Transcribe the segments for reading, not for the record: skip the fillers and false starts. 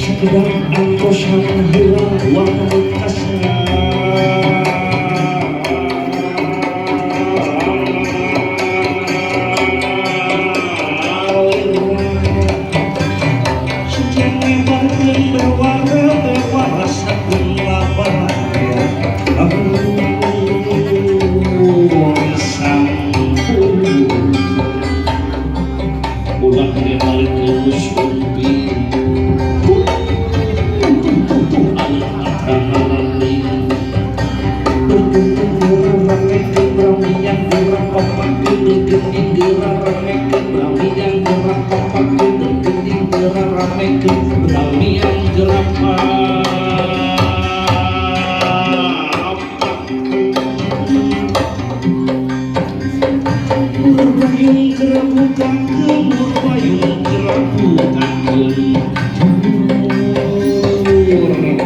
Sakedap antosan heula wangkasna. Sejen ngebarkeun bewara bewara sakumna baraya. Ampun sampun. Ulah balik lulus umpi. Tuh Allah adrenalin.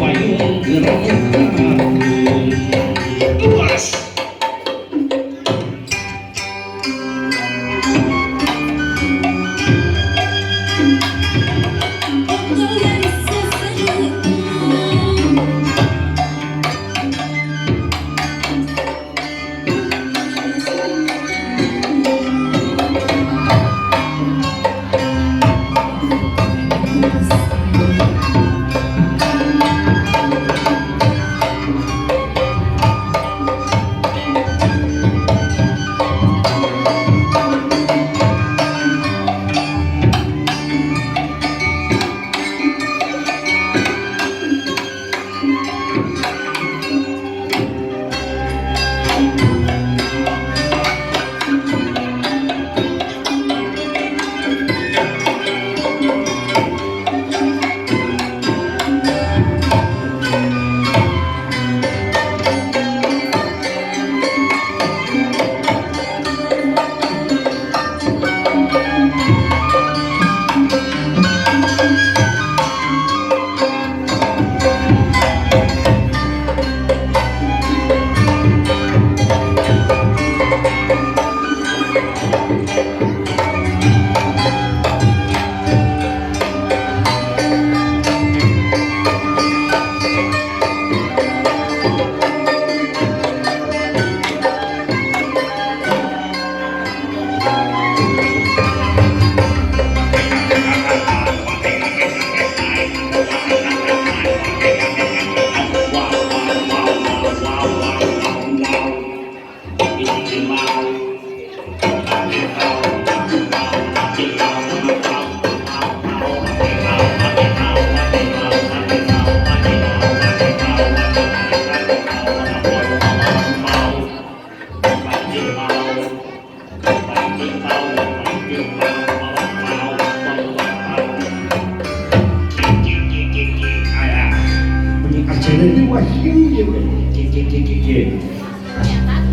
Payung gerabukan. Luas.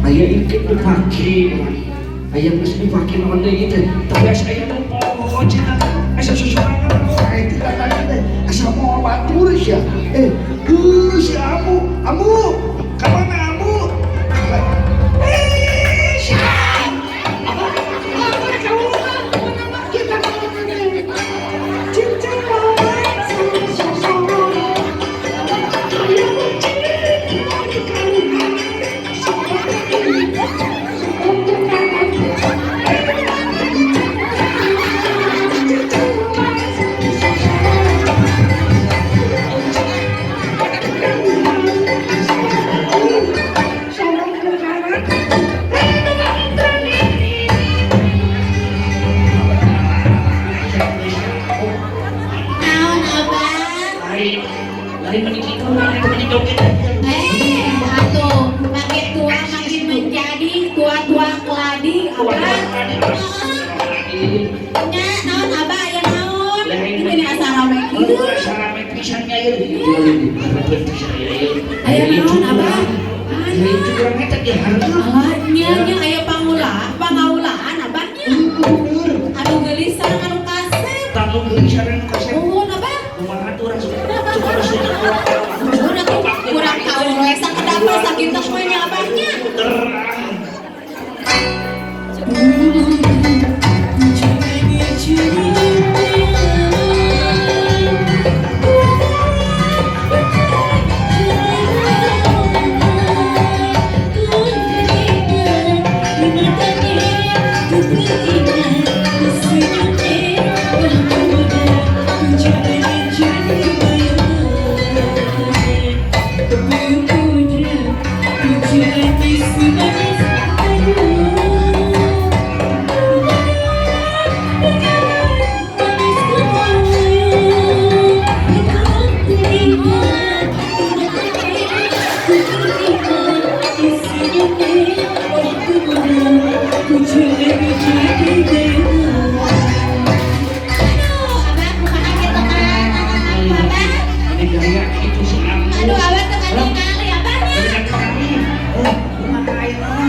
Aya ieu dipake, aya geus dipake naon deui teh, tapi asa aya nu poho cenah, asa susurangan Wae tidak tadi teh asa moal batur sia. Eh, heuh si Amu, Amu, ka mana Amu? Eh, si Apa? Apa kamu? Kita Naon, Abah? Lain lain menikah lain joget. Eh, atuh makin tua makin menjadi tua-tua keladi, Abah. Nya, naon Abah, aya naon? Ini asa rame kieu. Asa rame pisan nya ieu. Aya naon, Abah? Aya curang eta ge hareup. Alah, nya nya aya pangaulaan Abahnya. Bener. Anu geulis sareng anu kasep. Tanggung geulis sareng anu kasep. Nuhun, Abah. Kumaha atuh urang coba setuju. Nuhun atuh kurang kaul we sakedap sakinten mah nya Abahnya. Muter. Manis-manis, aduh. Manis kemayang. Aduh, abah kumaha kitu kan? Abah. Ini gaya gitu si Amu. Aduh, abah teu ningali abahnya. Dengan kami. Eh, kumaha ayeuna?